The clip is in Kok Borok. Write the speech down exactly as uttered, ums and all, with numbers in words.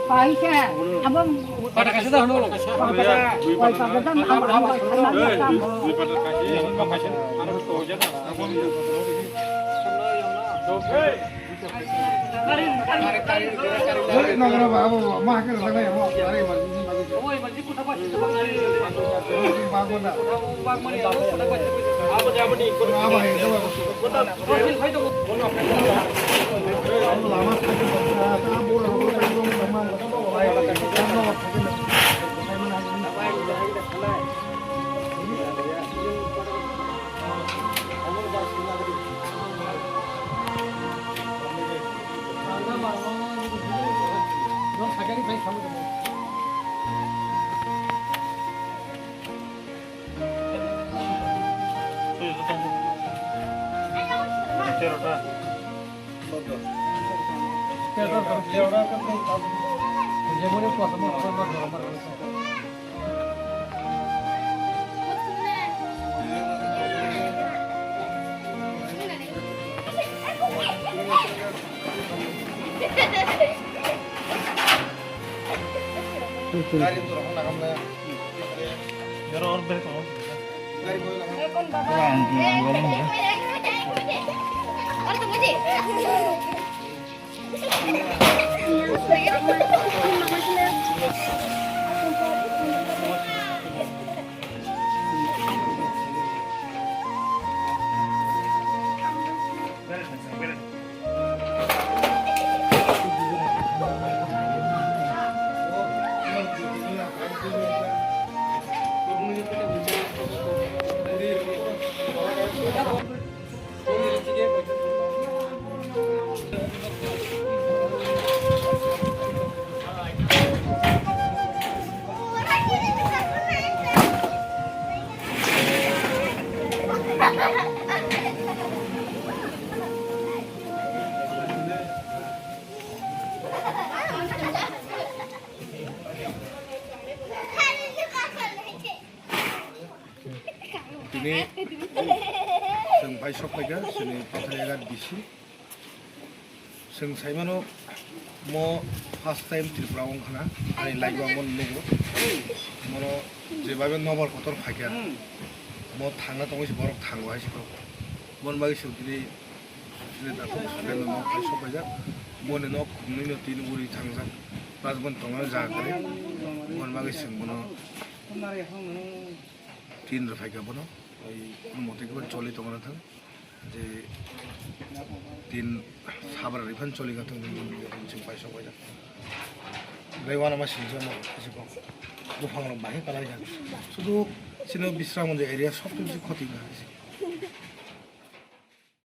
Paisa. Abo. Paisa. Tini chwng bai sok phaikha chini Pathar Egar D C. Chwng saimano mo first time Tripura wngkha na, ani life o mo nugo. Mono jebabe nobar kotor phaikha. Mo thangna tongwi se borok thango hai se kok. Mon bagwi chwng tini Sile da kok sile no nok hai sok paijak. Boni nok khumnwi no tin uri thangjak. Plus bon tongna jaga kwrwi. Mon bagwi chwng bono tin rw phaikha bono. Oi, mote khe choli tongna thang. Je tin sabra rifan choli ka thang, chwng pai sok paijak. Bai wana ma singsa mo, isi kok. Buphang rok bahai kalai jak. Sudu sino Bisramganj area sob tu si khoti ka.